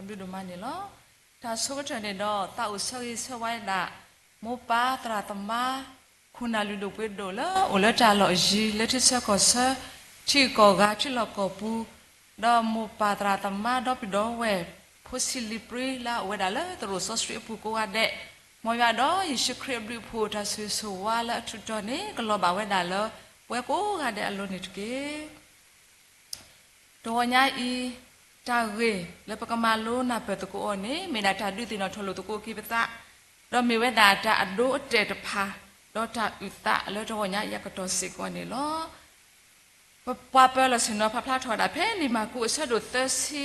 ဒိၣ်ဒိၣ်မးန့ၣ်လီၤ. တၢ်ဆိကတၢၢ်န့ၣ်ဒီး သးအိၣ်ဆၢဂ့ၤဆၢဝါဝဲဒၣ် မိၢ်ပၢ်သရၣ်သမါ ခိၣ်နၢ်လုၢ်ဒိၣ်ပှ့ၤဒိၣ်လၢအိၣ်လၢတၢ်လီၢ်အယံၤ လၢထံဆၢကီၢ်ဆၢ ထံဂုၤကီၢ်ဂၤ ထံလီၢ်ကီၢ်ပူၤ, ဒီးမိၢ်ပၢ်သရၣ်သမါ ဒီပုၢ်ဒီဝဲၢ် ဖိဆံးလံၤပြံ လၢအအိၣ်ဝဲဒၣ်လၢသရိာ်စီဆှံအပူၤကိးဂၤဒဲး, မ်ယွၤဒီးယ့ၣ်ၡူးခရံာ်အဘျုးအဖှိၣ် တၢ်ဆိၣ်ဂ့ၤဆိၣ်ဝါလၢအထူးတီၤန့ၣ် ကလီၤဘၣ်ဝဲဒၣ်လၢပဝဲကိးဂၤဒဲးအလိၤန့ၣ်တက့ၢ်. တဂီၤညါအံၤ တၢ်ဂ့ၢ်လၢပကမၤလိနၢ်ပၢၢ်သကိးအီၤန့ၣ် မ့ၢ်ဒၣ်တၢ်ဒုးသ့ၣ်နီၣ်ထီၣ်လိာ်သကိးက့ၤပသး, ဒီးမ့ၢ်ဝဲဒၣ်တၢ်အဒိအတဲာ်တဖၣ်, ဒီးတၢ်အုၣ်သးလၢတဂီၤညါအံၤအကတီၢ်စ့ၢ်ကီးန့ၣ်လီၤ. ပပှၤပၢၤလီၢ်ဆ့ၣ်နီၤ ပာ်ဖျါထီၣ်ဝဲဒၣ်ဖဲလံာ်မၢ်ကူးအဆၢဒိၣ်သၢဆံ,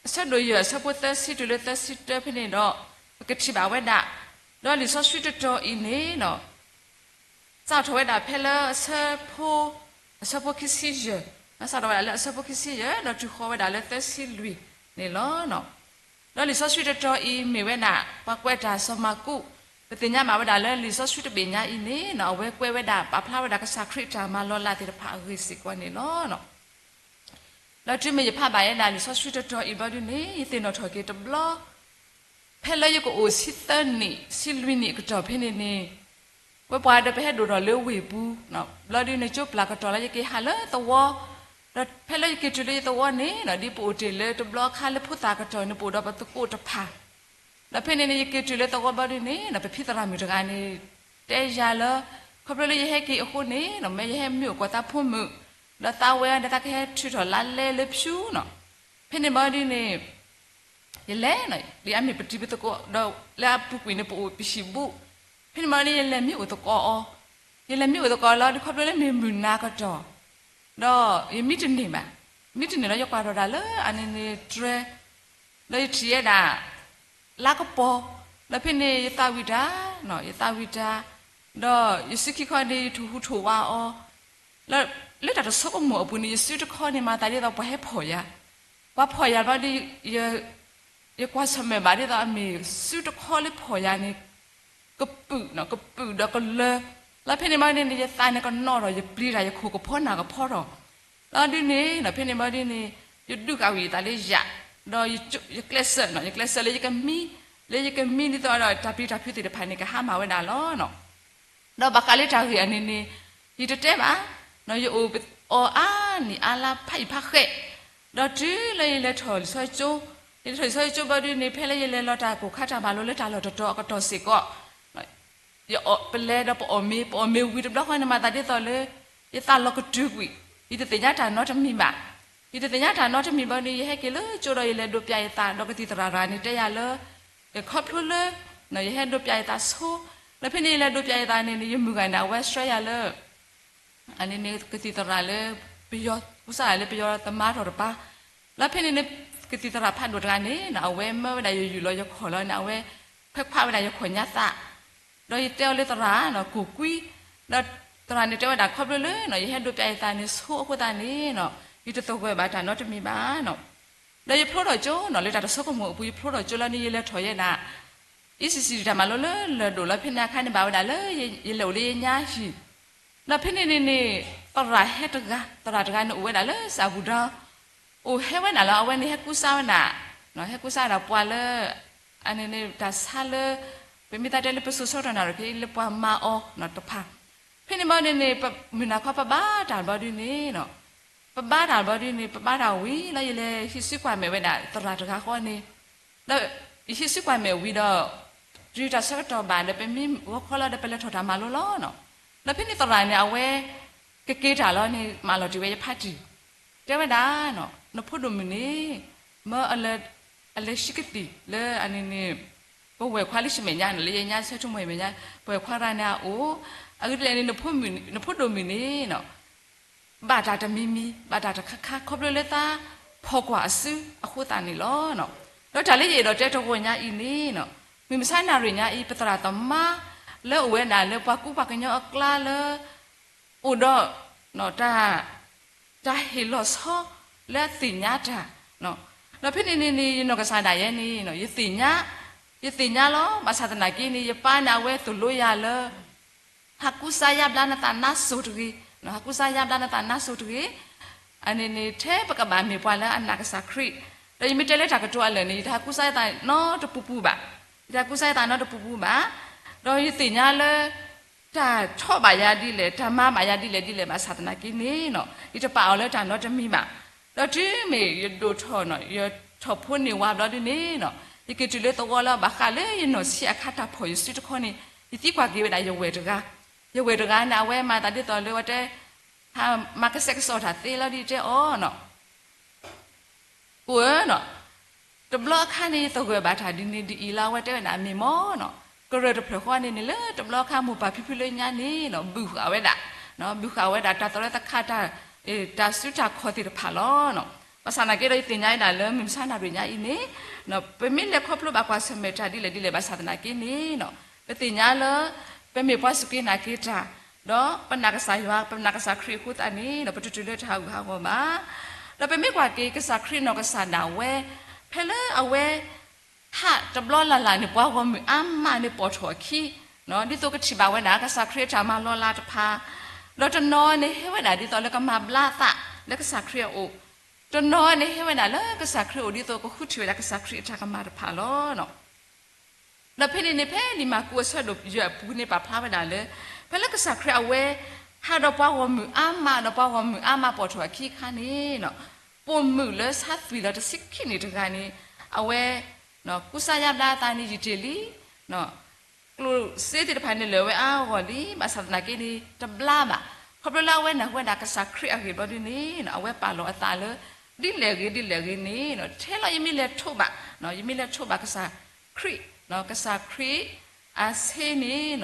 အဆၢဒိၣ်ယဲၢ် အဆၢဖိသၢဆံတုၤလၢသၢဆံတၢဖဲန့ၣ်ဒီး ပကထံၣ်ဘၣ်ဝဲဒၣ်, ဒီးလံာ်စီဆှံတတီၤအံၤန့ၣ် စးထီၣ်ဝဲဒၣ်ဖဲလၢအဆၢဖိ, အဆၢဖိခံဆံယဲၢ်, စးထီၣ်ဝဲဒၣ်လၢအဆၢဖိခံဆံယဲၢ် ဒီးတုၤဃီၤဝဲဒၣ်လၢသၢဆံလွံၢ်န့ၣ်လီၤ. ဒီးလံာ်စီဆှံတတီၤအံၤမ့ၢ်ဝဲဒၣ် ပှၤကွဲးတၢ်စီၤမၢ်ကူး, ပသ့ၣ်ညါဘၣ်ဝဲဒၣ်လၢလံာ်စီဆှံတဘ့ၣ်ညါအံၤန့ၣ် အဝဲကွဲးဝဲဒၣ် ပာ်ဖျါဝဲဒၣ်ကစၢ်ခရံာ်တၢ်မၤလီၤလးသ့ၣ်တဖၣ်အဂ့ၢ်စ့ၢ်ကီးန့ၣ်လီၤ. ဒီးတုၤမ့ၢ်ယဖးဘၣ်ဝဲဒၣ်လံာ်စီဆှံတတီၤအံၤဘျီဒုန့ၣ် ယသ့ၣ်နီၣ်ထီၣ်က့ၤတဘျီ ဖဲလၢယကအိၣ်ဆံသၢနံၣ် ဆံလွံၢ်နံၣ်အကတီၢ်ဖဲန့ၣ်န့ၣ်, ဝဲပှၤဒီးပဟဲဒိၣ်ထီၣ်လၢဝ့ၢ်ပူၤ, ဘျီဒုန့ၣ် ကၠိပျၢ်ကတီၤလၢယက့ၤဟးလၢသဝီ, ဒီးဖဲလၢယက့ၤတုၤလၢယသဝီန့ၣ် ဒ်ပအိၣ်တ့ၢ်လၢတဘျီအခါလၢဖိသၣ်ကတီၢ်န့ၣ် ပအိၣ်ဒီးပသကိးတဖၣ်, ဒီးဖဲန့ၣ်န့ၣ် ယက့ၤတုၤလၢသဝီဘျီဒုန့ၣ် ပဖံသရၣ်မုၣ်တဂၤန့ၣ် တဲယၤလၢ ခီဖျိလၢယဟဲက့ၤအဃိန့ၣ် မ့ၢ်ယဟဲမံအိၣ်ကီၢ်သးဖိမုၣ်, ဒီးသးဝဲအီၤန့ၣ် သးကဟဲထုးထီၣ်လါလဲလၢဖၠူနီၤ, ဖဲန့ၣ်ဘျီဒုန့ၣ် ယလဲၤ, ဒ်အမ့ၢ်ပတံၤပသကိး ဒီးလၢအပူၤကွံာ်န့ၣ် ပအိၣ်ပဟံၣ်ဘူး, ဖဲန့ၣ်ဘျီန့ၣ် ယလဲၤမံအိၣ်သကိးအီၤ, ယလဲၤမံအိၣ်သကိးလီၤ ဒ်ခီဖျိလၢမ့ၢ်မုၢ်နၤကတီၢ်, ဒီးယမံတန့ၢ်ဘၣ်, မံတန့ၢ်လီၤ ယကွၢ်ထီၣ်ဒၣ်လၢအန့ၣ်န့ၣ်တြဲၤ, ဒီးယထံၣ်ဝဲဒၣ် လါကပီၤ, ဒီးဖဲန့ၣ်ယသးဝံၣ်တၢ်, ယသးဝံၣ်တၢ်, ဒီးယစုခံခီန့ၣ် ယထိၣ်ဟူးထိၣ်ဝးအီၤ, လၢတၢ်တဆိကမိၣ်အပူၤန့ၣ် ယစုတခီန့ၣ် မၤသးဒ်သိးပှၤဟဲဖီၣ်ယၤ, ပှၤဖီၣ်ယၤဘျီဒု ယကွၢ်ဆၢၣ်မဲာ်ဘၣ်ဒ်သိးအမ့ၢ်စုတခီလၢဖီၣ်ယၤန့ၣ် ကပုာ်, ကပုာ်ဒီးကလၢၤ, လၢဖဲန့ၣ်ဘျီဒုန့ၣ် ယသးန့ၣ်ကနီၣ်ထီၣ် ယပျံၤတၢ် ယခိၣ်ကဖီနၢ်ကဖီထီၣ်, လီၤဒုန့ၣ် ဖဲန့ၣ်ဘျီဒုန့ၣ် ယဒုးဃာ်ဝံၤယသးလၢယၤ, ဒီးယကျဲးစၢး, ယကျဲးစၢးလၢယကမံ, လၢယကမံဒ်သိးဒီးတၢ်ပျံၤတၢ်ဖုးသ့ၣ်တဖၣ်န့ၣ် ကဟါမၢ်ဝဲဒၣ်လီၤ. ဒီးဘၣ်ဃးလၢတၢ်ဂ့ၢ်အန့ၣ်န့ၣ် ယတတဲဘၣ်, ယအိၣ်အီၤအါနံၣ်အါလါဖးယံာ်ဖးဃဲး, ဒီးတုၤလၢယလဲၤထီၣ်လံာ်စီဆှံကၠိ, ယလဲၤထီၣ်လံာ်စီဆှံကၠိဘျီဒုန့ၣ် ဖဲလၢယလဲၤလီၤတၢ်ကိၢ်ခါတၢ်မၤလိလၢတၢ်လီၢ်တတီၤအကတီၢ်စ့ၢ်ကီး, ယအီၣ်ပလဲၤဒီးပအီၣ်မ့ၤ, ပအီၣ်မ့ၤဝံၤတဘျီဃီန့ၣ် မၤသးဒ်သိးလၢ ယသးလီၤကတုၤကွံာ်, ယတသ့ၣ်ညါတၢ်နီတမံၤဘၣ်. ယတသ့ၣ်ညါတၢ်နီတမံၤဘျီဒု ယဟဲက့ၤလၢကၠိဒီးယလဲၤဒိးပျးယသး ဒီးကသံၣ်သရၣ်တဂၤန့ၣ် တဲယၤလၢ ခီဖျိလၢ ယဟဲဒိးပျးယသးဆိ, ဒီးဖဲန့ၣ်ယလဲၤဒိးပျးယသးန့ၣ်န့ၣ် ယမုၢ်ဂၤန့ၣ် အဝဲဆှၢယၤလၢ အန့ၣ်န့ၣ် ကသံၣ်သရၣ်လၢ ပယီၤကူစါယၤလၢပယီၤသမါထီၣ်တပၤ, လၢဖဲန့ၣ်န့ၣ် ကသံၣ်သရၣ်ဖးဒိၣ်တဂၤန့ၣ် အဝဲမၢဝဲဒၣ်ယယူၢ်လီၤယခီၣ်လီၤန့ၣ် အဝဲခွဲးခွါဝဲဒၣ်ယခီၣ်ညါသး, ဒီးယတဲအီၤလၢသရၣ် ကိၢ်ကွံ, ဒီးသရၣ်န့ၣ်တဲဝဲဒၣ်ခီဖျိလၢ ယဟဲဒိးပျးယသးန့ၣ်ဆိအဃိသတးန့ၣ် ယတသဂၢၢ်ဘၣ်တၢ်နီတမံၤဘၣ်နီၤ. ဒီးယဖျိထီၣ်ကၠိနီၤ လၢတၢ်တဆိကမိၣ်အပူၤ ယဖျိထီၣ်ကၠိလီၤန့ၣ် ယလဲၤထီၣ်ယဲဒၣ် အံစံစံတၢ်မၤလိလၢလၢၢ်ဒိၣ်လီၤ. ဖဲန့ၣ်အခါန့ၣ် ဘၣ်ဝဲဒၣ်လၢ ယလဲၤအိၣ်လၢယညါဟံၣ်, ဒီးဖဲန့ၣ်န့ၣ်န့ၣ် သရၣ်ဟဲတဂၤ, သရၣ်တဂၤန့ၣ်အိၣ်ဝဲဒၣ်လၢစၢ်ဘူၣ်ဒီ, အိၣ်ဟဲဝဲဒၣ်လီၤ. အဝဲန့ၣ်ဟဲကူစါဝဲဒၣ်, ဟဲကူစါဝဲဒၣ်ပှၤလၢ အန့ၣ်န့ၣ် တၢ်ဆါလၢ ပမ့ၢ်သးတဲလၢပစိၤဆၢကတီၢ်နၣ်ရံၣ်ခဲအံၤ လၢပှၤမၤအီၤတဖၣ်, ဖဲန့ၣ်ဘျီန့ၣ်န့ၣ် မုၢ်နၤခီပဘါတၢ်ဘျီဒုန့ၣ် ပဘါတၢ်ဘျီဒုန့ၣ် ပဘါတၢ်ဝံၤလီၤ ယလဲၤဟံးစုကွၢ်မဲာ်ဝဲဒၣ်သရၣ်တဂၤဃီန့ၣ်, ဒီးယဟံးစုကွၢ်မဲာ်ဝံၤဒီး တုၤတၢ်ဆၢကတီၢ်ဘၣ်ဒီး ပမ့ၢ်ဂီၤခီလီၤဒီး ပလဲၤထီၣ်တၢ်မၤလိလီၤနီၤ. ဒီးဖဲန့ၣ်သရၣ်န့ၣ် အဝဲ ကက့ၤတၢ်လီၤန့ၣ် မၢလီၤတ့ၢ်ဝဲယဖါတံၢ်, တဲဝဲဒၣ်နီၤ နဖိဒိၣ်မုၣ်န့ၣ် မၢအလဲၤဆံးကသံၣ်လၢအန့ၣ်န့ၣ် ပဝဲၢ်ခွါလၢဆံးမဲာ်ညါနီၤ လၢယညါဆၢထူမဲာ်မဲာ်ညါ ပဝဲၢ်ခွါတဂၤန့ၣ်အအိၣ်, အဂ့ၢ်ဒ်လဲၣ်န့ၣ် နဖိဒိၣ်မုၣ်န့ၣ်နီၤ ဘၣ်တၢ်တမံၤမံၤ ဘၣ်တၢ်တခါခါ ခီဖျိလၢသးဖီၣ်ကွၢ်အစုအဃိသတးန့ၣ်လီၤ. ဒီးတၢ်လၢယအဲၣ်ဒိးတဲတဂီၢ်ညါအံၤန့ၣ်နီၤ မုၢ်မဆါနၣ်ရံၣ်ညါအံၤ ပသရၣ်သမါ လၢအိၣ်ဝဲဒၣ်လၢပှၤကူပှၤကညီအကျါလၢ အိၣ်ဒီး တၢ် တၢ်ဟ့ၣ်လီၤဆီလၢအသ့ၣ်ညါတၢ်, ဒီးဖဲန့ၣ်န့ၣ်န့ၣ် ယနီၢ်ကစၢ်ဒၣ်ယဲန့ၣ် ယသ့ၣ်ညါ, ယသ့ၣ်ညါလီၤ. ဘၣ်ဆၣ်သနာ်က့န့ၣ် ယပၢ်န့ၣ် အဝဲသိၣ်လိယၤလၢ ဟးကူစါယါဘျါနသးနါစိၤတဂ့ၤ, ဟးကူစါယါဘျါနသးနါစိၤတဂ့ၤ, အန့ၣ်န့ၣ် ထဲပကဘၣ်မ့ၢ်ပှၤလၢအနာ်ကစၢ်ခရံာ် ဒီးယမ့ၢ်တဲလၢတၢ်ကတိၤအလၢာ်န့ၣ် ယတဟးကူစါယသးနီတပူၤပူၤဘၣ်. ယတဟးကူစါယသးနီတပူၤပူၤဘၣ်. ဒီးယသ့ၣ်ညါလၢ တၢ်ထီၣ်ဘၣ်ယၤဒ်လဲၣ်, တၢ်မၤဘၣ်ယၤဒ်လဲၣ်ဒ်လဲၣ်ဘၣ်ဆၣ်သနာ်က့န့ၣ်နီၤ, ယတပာ်အီၤလၢတၢ်နီတမံၤဘၣ်. ဒီးတုၤမ့ၢ်ယဒိၣ်ထီၣ်နီၤ, ယထီၣ်ဖိန့ၢ်ဝါဘျီဒ်န့ၣ်နီၤ, ယက့ၤတုၤလၢသဝီလၢဘၣ်ဃးလၢယနီၢ်ဆံးအခါတၢ်ဖီၣ်ယစုတခီန့ၣ်, ယသံကွၢ်က့ၤဝဲဒၣ်ယဝဲၢ်တဂၤ. ယဝဲၢ်တဂၤန့ၣ် အဝဲမၤသးဒ်သိးလၢဝဲတဲ ဟးမၤကစဲးကစီးတၢ်သ့လီၤဒ်တဲအီၤနီၤ. ကိၣ်ဧၢနီၤ, တဘျီအခါန့ၣ် ယသဂၢၢ်ဘၣ်တၢ်ဒ်န့ၣ်ဒ်အံၤလီၤ, အဝဲတဲဝဲဒၣ်မ့ၢ်မ့ၢ်နီၤ, ကရၢၢ်တဖျၢၣ်ဃီန့ၣ်န့ၣ် လၢတဘျီအခါမိၢ်ပၢ်ဖံဖုလၢညါန့ၣ်နီၤ, ဘုၣ်ဃာ်ဝဲဒၣ်, ဘုၣ်ဃာ်ဝဲဒၣ်တၢ်သရၣ်သခါတၢ်, တၢ်စုတၢ်ခီၣ်သ့ၣ်တဖၣ်လီၤနီၤ. ဘၣ်ဆၣ်သနာ်က့ဒီး ယသ့ၣ်ညါဝဲဒၣ်လၢမုၢ်မဆါနၣ်ရံၣ်ညါအံၤန့ၣ် ပမ့ၢ်လဲၤခီဖျိဘၣ်ကွၢ်ဆၢၣ်မဲာ်တၢ်ဒ်လဲၣ်ဒ်လဲၣ်ဘၣ်ဆၣ်သနာ်က့န့ၣ်နီၤ, ပသ့ၣ်ညါလၢ ပမ့ၢ်ပှၤစူၢ်က့ၤနာ်က့ၤတၢ်, ဒီးပနာ်ကစၢ်ယွၤ, ပနာ်ကစၢ်ခရံာ်အဃိသတးန့ၣ်ဒီး ပတတုၤလၢတၢ်ဟးဂူာ်ဟးဂီၤဘၣ်. ဒီးပမ့ၢ်ကွၢ်က့ၤကစၢ်ခရံာ်နီၢ်ကစၢ်ဒၣ်ဝဲ, ဖဲလၢအဝဲ ဟးတဘျီလၢ်လၢ်န့ၣ် ပှၤဂီၢ်မုၢ်အါမးန့ၣ်ပိာ်ထီၣ်အခံ, ဒ်သိးကထံၣ်ဘၣ်ဝဲဒၣ် ကစၢ်ခရံာ်အတၢ်မၤလီၤလးတဖၣ်, ဒီးတနီၤန့ၣ်ဟဲဝဲဒၣ်ဒ်သိးလၢကမၤဘျါအသးလၢကစၢ်ခရံာ်အအိၣ်, တနီၤန့ၣ်ဟဲဝဲဒၣ်လၢကစၢ်ခရံာ်အအိၣ်ဒ်သိးကဃုထံၣ်ဝဲဒၣ်ကစၢ်ခရံာ်အတၢ်ကမၣ်တဖၣ်လီၤ. ဒီးဖဲန့ၣ်န့ၣ် ဖဲလံာ်မၢ်ကူးအဆၢဒိၣ်ယဲၢ်အပူၤန့ၣ် ပာ်ဖျါဝဲဒၣ်လၢ ဖဲလၢကစၢ်ခရံာ်အဝဲ ဟးဒီးပှၤဂီၢ်မုၢ်အါမး ဒီးပှၤဂီၢ်မုၢ်အါမးပိာ်ထီၣ်အခံအခါန့ၣ်, ပိာ်မုၣ်လၢဆါသွံၣ်လီၤတဆံခံနံၣ်တဂၤန့ၣ် အဝဲ ကူစါယါဘျါအသးန့ၣ် ယံာ်တ့ၢ်လံ, ကျိၣ်စ့သ့ၣ်တဖၣ်န့ၣ်လၢာ်ဝဲအါဂီၢ်လံ, ဘၣ်ဆၣ်သနာ်က့န့ၣ် တဘျါဘၣ်. ခီဖျိလၢအဝဲနၢ်ဟူဝဲဒၣ်ကစၢ်ခရံာ်အဂ့ၢ်ဘျီဒ်န့ၣ် အဝဲပာ်လီၤအသးလၢ ဒ်လဲၣ်ဂ့ၤဒ်လဲၣ်ဂ့ၤန့ၣ် ထဲလီၤယမ့ၢ်လဲၤထိးဘၣ်, ယမ့ၢ်လဲၤထိးဘၣ်ကစၢ်ခရံာ်, ကစၢ်ခရံာ်အဆ့န့ၣ်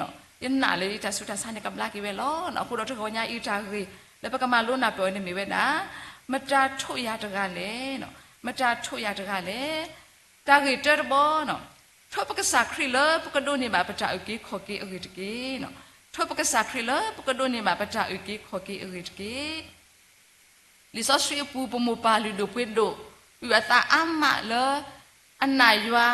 ယနာ်လၢယတၢ်ဆူးတၢ်ဆါန့ၣ်ကဘျါက့ၤဝဲလီၤ. အဃိဒီးတဂီၤညါအံၤတၢ်ဂ့ၢ်လၢပကမၤလိနၢ်ပၢၢ်အီၤန့ၣ်မ့ၢ်ဝဲဒၣ် မတၤထိးယၤတဂၤလဲၣ်, မတၤထိးယၤတဂၤလဲၣ်. တၢ်ဂ့ၢ်တၢတဘီ, ထိးပကစၢ်ခရံာ်လၢပကဒိးန့ၢ်ဘၣ်ပတၢ်အုၣ်က့ၤခီၣ်က့ၤအဂ့ၢ်တက့ၢ်. ထိးပကစၢ်ခရံာ်လၢပကဒိးန့ၢ်ဘၣ်ပတၢ်အုၣ်က့ၤခီၣ်က့ၤအဂ့ၢ်တက့ၢ်. လံာ်စီဆှံအပူၤ ပမိၢ်ပၢ်လုၢ်ဒိၣ်ပှ့ၤဒိၣ် အုၣ်အသးအါမးလၢ အနာ်ယွၤ,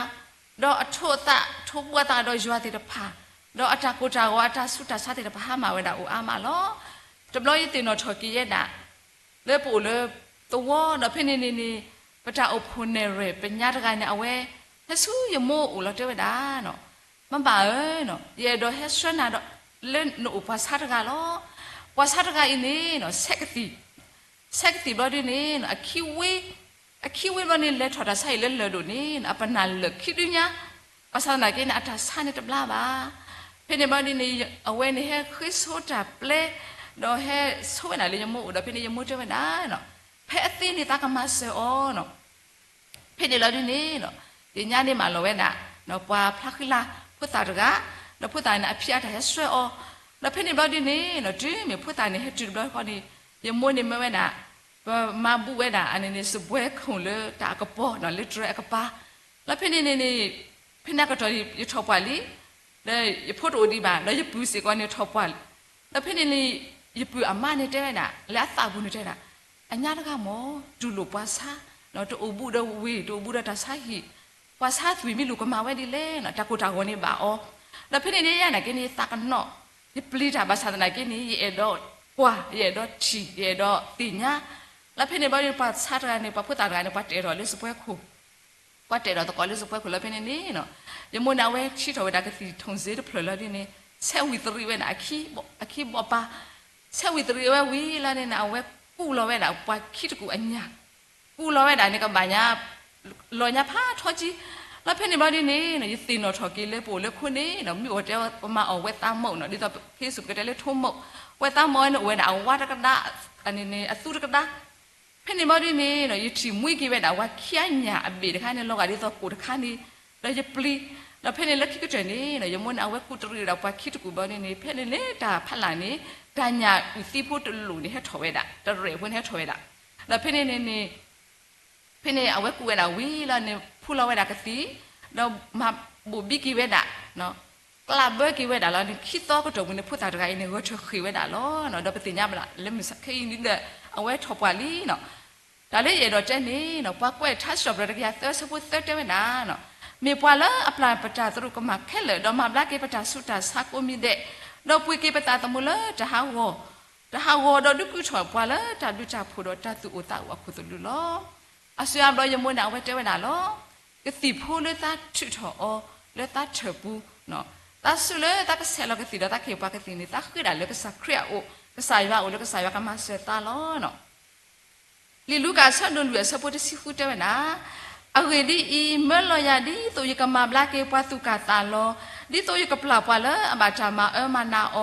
ဒီးအထိးအသး ထိးဘၣ်အသးဒီးယွၤသ့ၣ်တဖၣ်, ဒီးအတၢ်ကိၢ်တၢ်ဂီၤအတၢ်ဆူးတၢ်ဆါသ့ၣ်တဖၣ်ဟါမၢ်ဝဲဒၣ်အိၣ်အါမးလီၤ. တဘျီယသ့ၣ်နီၣ်ထီၣ်က့ၤယဲဒၣ် လၢပအိၣ်လၢသဝီဒီးဖဲန့ၣ်န့ၣ်န့ၣ် ပတၢ်အိၣ်ဖှိၣ်နဲၣ်ရွဲၣ်ပညါတဂၤန့ၣ် အဝဲ ဟဲဆူယမိၢ်အအိၣ်လီၤတဲဝဲဒၣ်, မၤဘၣ်ဧၢ, ယအဲၣ်ဒိးဟဲဆှၢနၤဒီး လၢနအိၣ်ပှၤဆါတဂၤလီၤ. ပှၤဆါတဂၤအံၤန့ၣ် ဆဲးကသံၣ်, ဆဲးကသံၣ်ဘျီဒ်န့ၣ် အခံဝ့, အခံဝ့ဘျီန့ၣ် လဲၤထီၣ်တၢ်ဆါအံၤလၢလၢၢ်ဒိၣ်န့ၣ် အပနၢ်လၢာ်ခံဒုညါ, ဘၣ်ဆၣ်သနာ်က့န့ၣ် အတၢ်ဆါန့ၣ်တဘျါဘၣ်. ဖဲန့ၣ်ဘျီဒ်န့ၣ် အဝဲန့ၣ်ဟဲဃ့ဆိတၢ်ပျဲ, ဒီးဟဲဆိဝဲဒၣ်လၢယမိၢ်အိၣ်ဒီးဖဲန့ၣ် ယမိၢ်တဲဝဲဒၣ်, ဖဲအသ့န့ၣ်သးကမၤစၢၤအီၤ ဖဲန့ၣ်လီၤဒ်န့ၣ် ယညါန့ၣ်မၢလီၤဝဲဒၣ် ပှၤဖျါဃံလၤဖိသၣ်တဂၤ, ဒီးဖိသၣ်န့ၣ် အဖံအတၢ်ဟဲဆှၢအီၤ, ဒီးဖဲန့ၣ်ဘျီဒ်န့ၣ် တုၤမ့ၢ်ဖိသၣ်န့ၣ် ဟဲတုၤတဘျီဃီန့ၣ် ယမိၢ်န့ၣ်မၢဝဲဒၣ် ပမၤဘူးဝဲဒၣ်အန့ၣ်န့ၣ် စပွဲခိၣ်လၢတၢ်အကပီၤ လၢတြဲၤအကပၤ, လီၤဖဲန့ၣ်န့ၣ်န့ၣ် ဖဲန့ၣ်အကတီၢ်န့ၣ် ယထီၣ်ပှၢ်လံ, ဒီးယဖိတအိၣ်ဒံးဘၣ် ဒီးယပုၢ်စ့ၢ်ကီးန့ၣ်ထီၣ်ပှၢ်လံ, ဒီးဖဲန့ၣ်န့ၣ် ယပုၢ်အမါန့ၣ်တဲဝဲဒၣ် လၢအသးပူၤန့ၣ်တဲဝဲဒၣ် အညါတဂၤမ့ၢ် တူၢ်လိာ်ပှၤဆါ, တအိၣ်ဘူးဒီးဝ့ၢ် တအိၣ်ဘူးဒီးတၢ်ဆါဟံၣ်, ပှၤဆါသွံၣ်မ့ၢ်လူၤကမၤဝဲဒ်လဲၣ် တၢ်ကိၢ်တၢ်ဂီၤန့ၣ်ဘၣ်အီၤ, ဒီးဖဲန့ၣ်န့ၣ်ယဲနာ်က့န့ၣ် ယသးကနီၣ်, ယပျံၤတၢ်ဘၣ်ဆၣ်သနာ်က့န့ၣ် ယအဲၣ်ဒိးကွၢ် ယအဲၣ်ဒိးထံၣ် ယအဲၣ်ဒိးသ့ၣ်ညါ, လီၤဖဲန့ၣ်ဘျီဒ်န့ၣ် ပှၤဆါတဂၤန့ၣ် ပှၤဖိသၣ်တဂၤန့ၣ် ပှၤတအဲၣ်ထီၣ်လၢစပွဲခိၣ် ပှၤတအဲၣ်ဒိးသကိးလၢစပွဲခိၣ်လီၤဖဲန့ၣ်န့ၣ် ယမိၢ်န့ၣ် အဝဲထံၣ်ထီၣ်ဝဲဒၣ်ကသံၣ်ထိၣ်စ့တဖျၢၣ်လီၤဒ်န့ၣ် ဆဲးဝံၤသရံးဝဲဒၣ် အခံဘီၣ်ပၤ, ဆဲးဝံၤသရံးဝဲဝံၤလီၤန့ၣ် အဝဲကူးလီၤဝဲဒၣ်ပှၤခံတကူၣ်အညၣ်, ကူးလီၤဝဲဒၣ်န့ၣ်ကဘၣ်ညါ လီၤညါဖးထီကံ, လီၤဖဲန့ၣ်ဘျီဒ်န့ၣ် ယသ့ၣ်နီၣ်ထီၣ်က့ၤလၢပအိၣ်လၢခိန့ၣ် မ့ၢ်အိၣ်တဲပမၤအီၤဝဲသးမိၢ်နီၤ ဒ်သိးဖဲစူးပကတဲလၢထိမိၢ်, ဝဲသးမိၢ်န့ၣ်အိၣ်ဝဲဒၣ်အဝါတကဒါ, အသူတကဒါ ဖဲန့ၣ်ဘျီဒ်န့ၣ် ယထံၣ်မှံက့ၤဝဲဒၣ် ပှၤခံအညၣ်အဘ့ၣ်တခါန့ၣ် လီၤဂာ်ဒ်သိးကိၣ်တခါန့ၣ်, ဒီးယပျံၤ, ဒီးဖဲန့ၣ်လၢခံကတၢၢ်န့ၣ် ယမိၢ်န့ၣ် အဝဲကူးတရံးဝဲဒၣ်ပှၤခံတကူၣ်ဘျီဒ်န့ၣ် ဖဲန့ၣ်န့ၣ် တၢ်ဖးလၢ်န့ၣ် တၢ်ညၣ်အုၣ်သံဖိတလိၣ်န့ၣ် ဟဲထီၣ်ဝဲဒၣ် တရဲၣ်ဖိန့ၣ်ဟဲထီၣ်ဝဲဒၣ်, ဒီးဖဲန့ၣ်န့ၣ်န့ၣ် ဖဲန့ၣ်အဝဲကူးဝဲဒၣ်ဝံၤလီၤန့ၣ် ဖူလီၤဝဲဒၣ်ကသံၣ်, ဒီးမၤဘိၣ်ဘံက့ၤဝဲဒၣ် ကျးဘၢက့ၤဝဲဒၣ်လီၤန့ၣ် ခံသီကတီၢ်ပူၤန့ၣ် ဖိသၣ်တဂၤအံၤန့ၣ် ဂဲၤထၢၣ်ဃ့ၢ်ဝဲဒၣ်လီၤ. ဒီးပသ့ၣ်ညါဘၣ်လၢမုၢ်ဆါခဲအံၤန့ၣ်ဒီး အဝဲထီၣ်ပှၢ်လံနီၤ. တၢ်လၢယအဲၣ်ဒိးတဲန့ၣ်နီၤ ပှၤကွဲးထါစံးထီၣ်ပတြၢၤတကယၤသၢဆၢဖိသၢတဲဝဲဒၣ်, မ့ၢ်ပှၤလၢအပျၢ်ပတၢ်သရူးကမၣ်ခဲလၢာ် ဒီးမၤဘျါက့ၤပတၢ်ဆူးတၢ်ဆါကိးမံၤဒဲး, ဒီးပှ့ၤက့ၤပသးသမူလၢတၢ်ဟးဂီၤ, တၢ်ဟးဂီၤဒီးဒုးကုၢ်ထီၣ်ပှၤလၢတၢ်ဘျုးတၢ်ဖှိၣ်ဒီးတၢ်သူၣ်အိၣ်သးအိၣ်အခိၣ်သလုးလီၤ. အါစုအါဘျီယမိၢ်န့ၣ် အဝဲတဲဝဲဒၣ်လီၤ. ကသံၣ်ဖိလၢသးထုးထီၣ်အီၤလၢသးထၢၣ်ပူၤ, သးဆူၣ်လၢသးကဆဲးလီၤကသံၣ်ဒီးသးကဟ့ၣ်ပှၤကသံၣ်န့ၣ် သးဃ့ဒၣ်လၢကစၢ်ခရံာ်အအိၣ်, ကစၢ်ယွၤအအိၣ်လၢကစၢ်ယွၤကမၤစၢၤသးလီၤ. လံာ်လူၤကၣ်အဆၢဒိၣ်လွံၢ်အဆၢဖိတဆံဃုတဲဝဲဒၣ်, အဂ့ၢ်ဒ်အံၤ, မၢလီၤယၤဒ်သိးယကမၤဘျါက့ၤပှၤသူၣ်ကၢ်သးလီၤ, ဒ်သိးယကပျၢ်ပှၤလၢအဘၣ်တၢ်မၤအၢမၤနးအ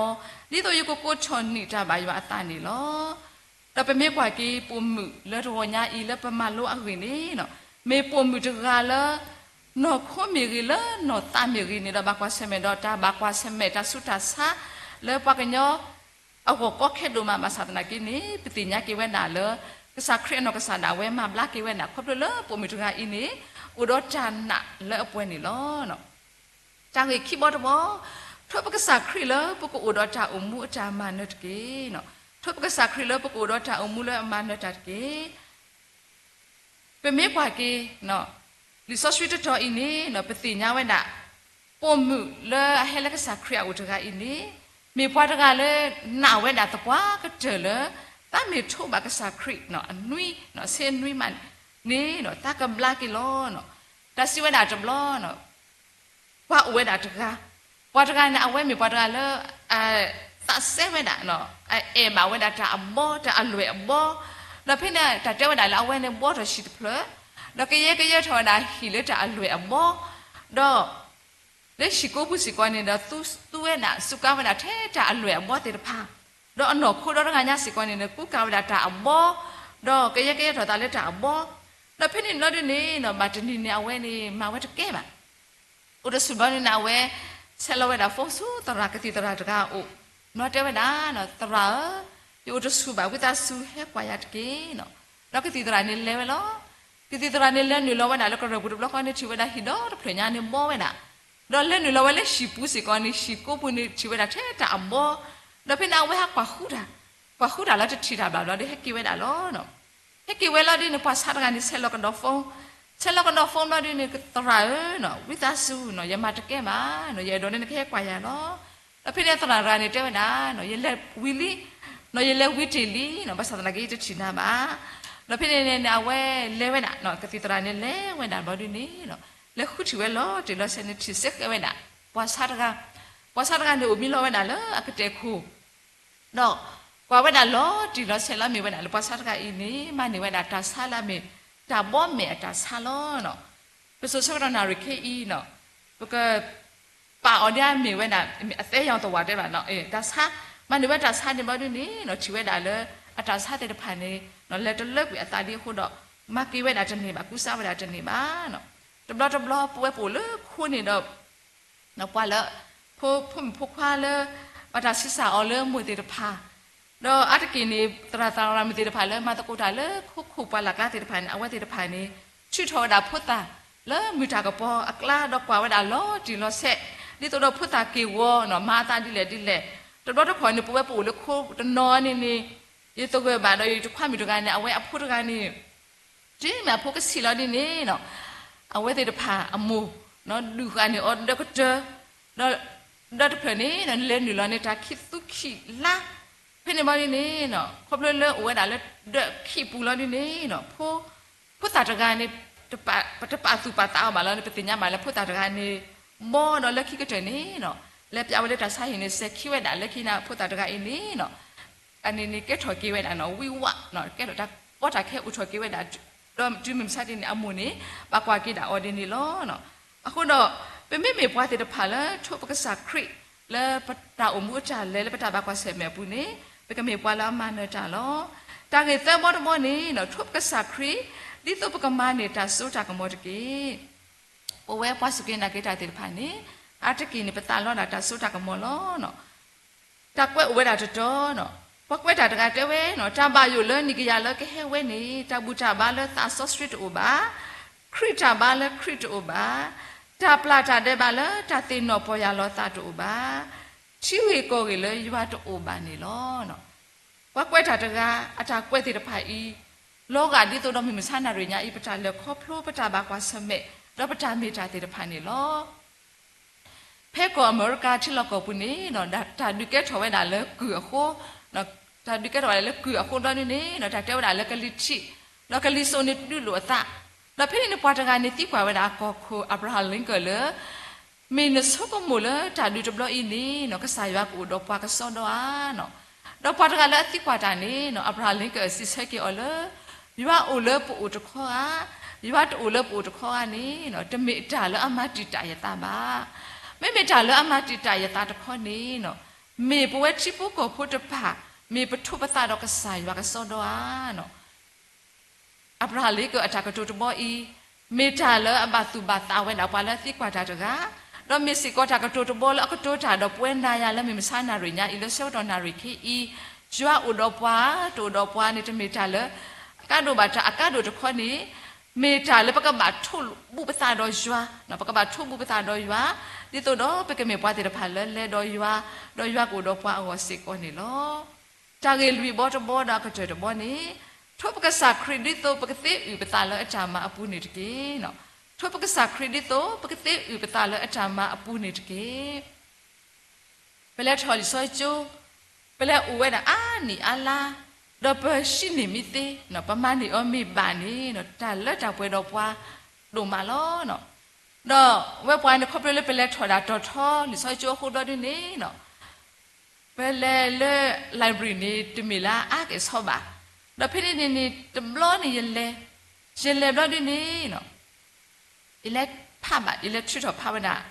ီၤ, ဒ်သိးယကကိးထီၣ်နံၣ်တၢ်ဘၣ်ယွၤအသးန့ၣ်လီၤ. ဒီးပမ့ၢ်ကွၢ်က့ၤပိာ်မုၣ်လၢတဂီၤညါအံၤ လၢပမၤလိအဂ့ၢ်န့ၣ်, မ့ၢ်ပိာ်မုၣ်တဂၤလၢ နီၢ်ခိမ့ၢ်ဂ့ၤ လၢနီၢ်သးမ့ၢ်ဂ့ၤန့ၣ်ဒီး ဘၣ်ကွၢ်ဆၢၣ်မဲာ်ဒီးတၢ်ဘၣ်ကွၢ်ဆၢၣ်မဲာ် တၢ်ဆူးတၢ်ဆါ လၢပှၤကညီအဂီၢ်ကီခဲဒိၣ်မး. ဘၣ်ဆၣ်သနာ်က့န့ၣ် ပသ့ၣ်ညါက့ၤဝဲဒၣ်လၢ ကစၢ်ခရံာ်အနီၢ်ကစၢ်ဒၣ်ဝဲမၤဘျါက့ၤဝဲဒၣ် ခီဖျိလၢပိာ်မုၣ်တဂၤအံၤန့ၣ် အိၣ်ဒီးတၢ်နာ်လၢအပှဲၤန့ၣ်လီၤ. တၢ်ဂ့ၢ်ခံဘီတဘီ, ထိးပကစၢ်ခရံာ်လၢပကအိၣ်ဒီးတၢ်အိၣ်မူအတၢ်မၤနၢၤတက့ၢ်. ထိးပကစၢ်ခရံာ်လၢပကအိၣ်ဒီးတၢ်အိၣ်မူလၢအမၤနၢၤတၢ်တက့ၢ်. ပမ့ၢ်ကွၢ်က့ၤ လံာ်စီဆှံတတီၤအံၤန့ၣ် ပသ့ၣ်ညါဝဲဒၣ် ပိာ်မုၣ်လၢအဟဲလၢကစၢ်ခရံာ်အအိၣ်တဂၤအံၤန့ၣ် မ့ၢ်ပှၤတဂၤလၢနာ်ဝဲဒၣ်သပှၢ်ကတၢၢ်လၢ သးမ့ၢ်ထိးဘၣ်ကစၢ်ခရံာ်အနွံ ဆ့နွံမးန့ၣ် သးကဘျါက့ၤလီၤ. တၢ်စံးဝဲဒၣ်တဘျီ ပှၤအိၣ်ဝဲဒၣ်တဂၤ, ပှၤတဂၤန့ၣ် အဝဲမ့ၢ်ပှၤတဂၤလၢ သးစဲဝဲဒၣ် အအဲၣ်ဘၣ်ဝဲဒၣ်တၢ်အဘီ တၢ်အလွဲၢ်အဘီ, ဒီးဖဲန့ၣ် တၢ်တဲဝဲဒၣ်လၢအဝဲန့ၣ်ဘှီထီၣ်ဟံၣ်တဖျၢၣ်, ဒီးကယဲၢ်ကယဲၢ်ထီၣ်ဝဲဒၣ်ဟံၣ်လၢတၢ်အလွဲၢ်အဘီ, ဒီး လၢဟံၣ်ကိးပူၤစ့ၢ်ကီးန့ၣ်ဒီး သူဝဲဒၣ် စူးကါဝဲဒၣ်ထဲတၢ်အလွဲၢ်အဘီသ့ၣ်တဖၣ်, ဒီးအနီၢ်ခိဒီတဂၤညါစ့ၢ်ကီးန့ၣ် ကူကၤဝဲဒၣ်တၢ်အဘီ, ဒီးကယဲၢ်ကယဲၢ်ထီၣ်သးလၢတၢ်အဘီ, ဒီးဖဲန့ၣ်ဘျီဒ်န့ၣ် ဘၣ်တနံၤန့ၣ် အဝဲန့ၣ် မၤဝဲတကဲဘၣ်. အိၣ်တဆူၣ်ဘျီန့ၣ် အဝဲ ဆဲးလီၤဝဲဒၣ် phone ဆူသရၣ် ကသံၣ်သရၣ်တဂၤအအိၣ်, နီၢ်တဲဝဲဒၣ် သရၣ်ဧၢ, ယအိၣ်တဆူၣ်ဘၣ် ဝံသးစူၤဟဲကွၢ်ယၤတက့ၢ်. ဒီးကသံၣ်သရၣ်န့ၣ်လဲၤဝဲလီၤ. ကသံၣ်သရၣ်န့ၣ်လဲၤနုာ်လီၤဝဲဒၣ်လၢကရၢၢ်ပူၤတဘျီဃီန့ၣ် ထံၣ်ဝဲဒၣ်ဟံၣ်ဒီတဖျၢၣ်ညါန့ၣ်ဘှီဝဲဒၣ်, ဒီးလဲၤနုာ်လီၤဝဲလၢဟံၣ်ပူၤစ့ၢ်ကီးန့ၣ် ဟံၣ်ကိးပူၤန့ၣ် ထံၣ်ဝဲဒၣ်ထဲတၢ်အဘီ, ဒီးဖဲန့ၣ် အဝဲဟးကွၢ်ဃုတၢ်, ကွၢ်ဃုတၢ်လၢတထံၣ်တၢ်ဘၣ်ဘျီဒီး ဟဲက့ၤဝဲဒၣ်လီၤ. ဟဲက့ၤဝဲလီၤဒ်န့ၣ် ပှၤဆါတဂၤန့ၣ် ဆဲးလီၤကဒီး phone, ဆဲးလီၤကဒီး phone ဘျီဒ်န့ၣ် သရၣ်ဧၢ, ဝံသးစူၤ ယမၤတကဲဘၣ်, ယအဲၣ်ဒိးလၢနကဟဲကွၢ်ယၤလီၤ. ဒီးဖဲန့ၣ်သရၣ်တဂၤန့ၣ်တဲဝဲဒၣ် ယလဲၤဝံၤလံ, ယလဲၤဝံၤတ့ၢ်လံ, ဘၣ်ဆၣ်သနာ်က့ယတထံၣ်နၤဘၣ်. ဒီးဖဲန့ၣ်န့ၣ် အဝဲလဲၤဝဲဒၣ်, ကသံၣ်သရၣ်န့ၣ်လဲၤဝဲဒၣ်ဘျီဒ်န့ၣ် လဲၤဃုထံၣ်ဝဲလီၤတံၢ်လီၤဆဲးန့ၣ် ထံၣ်စ့ၢ်ကီးဝဲဒၣ် ပှၤဆါတဂၤ, ပှၤဆါတဂၤန့ၣ် အိၣ်မံလီၤဝဲဒၣ်လၢအကတဲာ်ခိၣ် ဒီးကွၢ်ဝဲဒၣ်လီၤတံၢ်လီၤဆဲးလၢအမ့ၢ်ဝဲဒၣ်လၢပှၤဆါတဂၤအံၤန့ၣ် မၤန့ၢ်ဝဲဒၣ်တၢ်ဆါလၢအမ့ၢ် တၢ်ဘီမဲာ်အတၢ်ဆါလီၤ. ပစိၤဆၢကတီၢ်နၣ်ရံၣ်ခဲအံၤ ပက ပာ်အီၤဒ်အမ့ၢ်ဝဲဒၣ် အသဲယီၤသဝးတဲဘၣ် တၢ်ဆါ, မၤန့ၢ်ဝဲတၢ်ဆါန့ၣ်ဘျီဒ်န့ၣ် ထံၣ်ဝဲဒၣ်လၢ အတၢ်ဆါသ့ၣ်တဖၣ်န့ၣ် လဲၤတလၢကွံာ်အသးဒ်အဃိဒီး မၤက့ၤဝဲဒၣ်တန့ၢ်ဘၣ် ကူစါဝဲဒၣ်တန့ၢ်ဘၣ်. တဘျီတဘျီ ပဝဲပအိၣ်လၢခိန့ၣ်ဒီး ပှၤလၢ ဖိမုၣ်ဖိခွါလၢ ဘၣ်တၢ်ဆံးစၢ်အီၤလၢမိၢ်သ့ၣ်တဖၣ်, ဒီးအါတက့ၢ်န့ၣ် သရၣ်သရၣ်မုၣ်သ့ၣ်တဖၣ်လၢမၤသကိးတၢ်လၢခိခိၣ်ပှၢ်လၢ်ကျါသ့ၣ်တဖၣ်န့ၣ် အဝဲသ့ၣ်တဖၣ်န့ၣ် ထုးထီၣ်ဝဲဒၣ်ဖိသၣ်လၢမုၢ်တၢ်ကပီၤအကျါ ဒီးကွၢ်ဝဲဒၣ်လီၤတံၢ်လီၤဆဲး ဒ်သိးဒီးဖိသၣ်က့ၢ်ဂီၤနီၤ မၤအသးဒ်လဲၣ်ဒ်လဲၣ်. တဘျီတခီၣ်န့ၣ် ပဝဲပအိၣ်လၢခိတနီၤန့ၣ်န့ၣ် ယသဂၢၢ်ဘၣ်ဒီးယတခွါမုၣ်တဂၤန့ၣ် အဝဲအဖိတဂၤန့ၣ် တုၤမ့ၢ်အဖိကဆံးလီၤဒ်န့ၣ်နီၤ အဝဲသ့ၣ်တဖၣ်အမိၢ် ဒုးဃာ်န့ၢ်အီၤဒီးကတၢၢ် ဒီးတဖျၢၣ်န့ၣ် လဲၤနုာ်လီၤန့ၣ် တၢ်ခံသူခံလါ, ဖဲန့ၣ်ဘၣ်ဒ်န့ၣ်နီၤ ခီဖျိလၢအိၣ်ဝဲဒၣ်လၢဒၢးခံပူၤလီၤဒ်န့ၣ်နီၤ ဖိ ဖိသၣ်တဂၤန့ၣ် ပတပာ်သူၣ်ပာ်သးအီၤဘၣ်လီၤန့ၣ် ပသ့ၣ်ညါဘၣ်လၢဖိသၣ်တဂၤန့ၣ် ဘီဒီးလၢခံကတၢၢ်န့ၣ်နီၤ လဲၤပျးဝဲလၢတၢ်ဆါဟံၣ်န့ၣ် စဲၤခံဝဲဒၣ်လၢခံန့ၣ် ဖိသၣ်တဂၤအံၤန့ၣ်နီၤ အန့ၣ်န့ၣ်ကဲထီၣ်က့ၤဝဲဒၣ်နီၤ ဝံဝး ကဲထီၣ်တၢ်ကီတၢ်ခဲအိၣ်ထီၣ်က့ၤဝဲဒၣ် ဒီးတုၤမုၢ်မဆါတနံၤန့ၣ် အမိၢ်န့ၣ် ဘၣ်ကွၢ်က့ၤဒၣ်အီၤဒ်န့ၣ်လီၤ. အဃိဒီး ပမ့မ့ၢ်ပှၤသ့ၣ်တဖၣ်လၢ ထိးပကစၢ်ခရံာ် လၢပတၢ်အိၣ်မူအတၢ်လဲၤလၢပတၢ်ဘၣ်ကွၢ်ဆၢၣ်မဲာ်အပူၤန့ၣ် ပကမ့ၢ်ပှၤလၢအမၤနၢၤတၢ်လီၤ. တၢ်ဂ့ၢ်သၢဘီတဘီန့ၣ် ထိးပကစၢ်ခရံာ် ဒ်သိးပကမၤန့ၢ်တၢ်စိတၢ်ကမီၤတက့ၢ်. ပဝဲပှၤစူၢ်က့ၤနာ်က့ၤတၢ်သ့ၣ်တဖၣ်န့ၣ် အါတက့ၢ်န့ၣ် ပသးလီဒၣ်တၢ်စိတၢ်ကမီၤလီၤ. တၢ်ကွဲးအိၣ်ဝဲဒၣ်တတီၤ, ပှၤကွဲးတၢ်တဂၤတဲဝဲ, တၢ်ဘၣ်ယိၣ်လၢနံၣ်ကယၤလၢကဟဲဝဲန့ၣ် တၢ်ဘူၣ်တၢ်ဘါလၢသးစီဆှံတအိၣ်ဘၣ်, ခရံာ်တၢ်ဘါလၢခရံာ်တအိၣ်ဘၣ်, တၢ်ပျၢ်တၢ်ဒဲးဘးလၢတၢ်သ့ၣ်နီၣ်ပီၢ်ယၢ်လီၤသးတအိၣ်ဘၣ်, ထံဂ့ၢ်ကီၢ်ဂ့ၢ်လၢယွၤတအိၣ်ဘၣ်န့ၣ်လီၤ. ပှၤကွဲးတၢ်တဂၤ အတၢ်ကွဲးသ့ၣ်တဖၣ်အံၤ လီၤဂာ်ဒ်သိးဒီးမုၢ်မဆါနၣ်ရံၣ်ညါအံၤ ပတၢ်လဲၤခီဖျိ ပတၢ်ဘၣ်ကွၢ်ဆၢၣ်မဲာ် ဒီးပတၢ်မ့ၢ်တၢ်သ့ၣ်တဖၣ်န့ၣ်လီၤ. ဖဲကီၢ်အမဲရကၤထံလီၢ်ကီၢ်ပူၤန့ၣ် တၢ်ဒုးကဲထီၣ်ဝဲဒၣ်လၢကုၢ်အဃိ, တၢ်ဒုးကဲထီၣ်ဝဲဒၣ်လၢကုၢ်အဃိဘျီဒ်န့ၣ် တၢ်တဲဝဲဒၣ်လၢကလံၤထံး ဒီးကလံၤစိးန့ၣ်ဒုးလိာ်အသး, ဒီးဖဲန့ၣ်န့ၣ်ပှၤတဂၤန့ၣ်သံကွၢ်ဝဲဒၣ်အကီၢ်ခိၣ် Abraham Lincoln လၢ မ့ၢ်နဆိကမိၣ်လၢတၢ်ဒုးတဘျီအံၤန့ၣ်နီၤ ကစၢ်ယွၤကအိၣ်ဒီးပှၤကစီဒီဧါနီၤ. ဒီးပှၤတဂၤလၢအသံကွၢ်တၢ်န့ၣ်နီၤ Abraham Lincoln စံးဆၢက့ၤအီၤလၢ ယွၤအိၣ်လၢပအိၣ်တခီဧါ, ယွၤတအိၣ်လၢပအိၣ်တခီဧါန့ၣ်နီၤ တမ့ၢ်တၢ်လၢအမၤတံာ်တာ်ယသးဘၣ်. မ့မ့ၢ်တၢ်လၢအမၤတံာ်တာ်ယသးတခီန့ၣ်နီၤ မ့ၢ်ပဝဲထံဖိကီၢ်ဖိတဖၣ် မ့ၢ်ပထိးပသးဒီးကစၢ်ယွၤကစီဒီဧါနီၤ. Abraham Lincoln အတၢ်ကတိၤတဘီအံၤ မ့ၢ်တၢ်လၢအဘၣ်သူၣ်ဘၣ်သးဝဲဒၣ်ပှၤလၢအသံကွၢ်တၢ်တဂၤ, ဒီးမ့ၢ်စ့ၢ်ကီးတၢ်ကတိၤတဘီလၢအကတိၤတၢ်ဒီးပဝဲနၤယၤလၢမုၢ်မဆါနၣ်ရံၣ်ညါအံၤလၢဆၢကတီၢ်နၣ်ရံၣ်ခဲအံၤ, ယွၤအိၣ်ဒီးပှၤ တအိၣ်ဒီးပှၤန့ၣ် တမ့ၢ်တၢ်လၢ အကါဒိၣ်ဘၣ်တၢ် အကါဒိၣ်တခီန့ၣ် မ့ၢ်တၢ်လၢပကဘၣ်ထိးဘူးပသးဒီးယွၤ, ပကဘၣ်ထိးဘူးပသးဒီးယွၤ, ဒ်သိးဒီးပကမ့ၢ်ပှၤသ့ၣ်တဖၣ်လၢလဲၤဒီးယွၤ, ဒီးယွၤကအိၣ်ဒီးပှၤအဂီၢ်စ့ၢ်ကီးန့ၣ်လီၤ. တၢ်ဂ့ၢ်လွံၢ်ဘီတဘီဒီးအကတၢၢ်တဘီန့ၣ်, ထိးပကစၢ်ခရံာ်ဒ်သိးပကသ့အုၣ်ပသးလၢအတၢ်မၤအပူၤန့ၣ်တက့ၢ်. ထိးပကစၢ်ခရံာ်ဒ်သိးပကသ့အုၣ်ပသးလၢအတၢ်မၤအပူၤန့ၣ်တက့ၢ်. ပလဲၤထီၣ်လံာ်စီဆှံကၠိ, ပလဲၤအိၣ်ဝဲဒၣ်အါနံၣ်အါလါ, ဒီးပဟံးန့ၢ်မ့ၢ်သ့, ပမၤန့ၢ်အီၤမ့ၢ်ဘၣ်န့ၣ် တၢ်လၢတၢ်ပှဲၤဒီးပှၤဒိၣ်မးလီၤ. ဒီးဝဲပှၤန့ၣ်ခီဖျိလၢပလဲၤထီၣ်ဒၣ်တီၤထီလံာ်စီဆှံကၠိအဃိဘျီဒ်န့ၣ် ပလဲၤလၢ library န့ၣ် တမ့ၢ်လၢအါကဲၣ်ဆိးဘၣ်. ဒီးဖဲန့ၣ်န့ၣ်န့ၣ် တဘျီန့ၣ်ယလဲၤ, ယလဲၤဘျီဒ်န့ၣ် ယလဲၤဖးဘၣ်, ယလဲၤထုးထီၣ်ဖးဝဲဒၣ်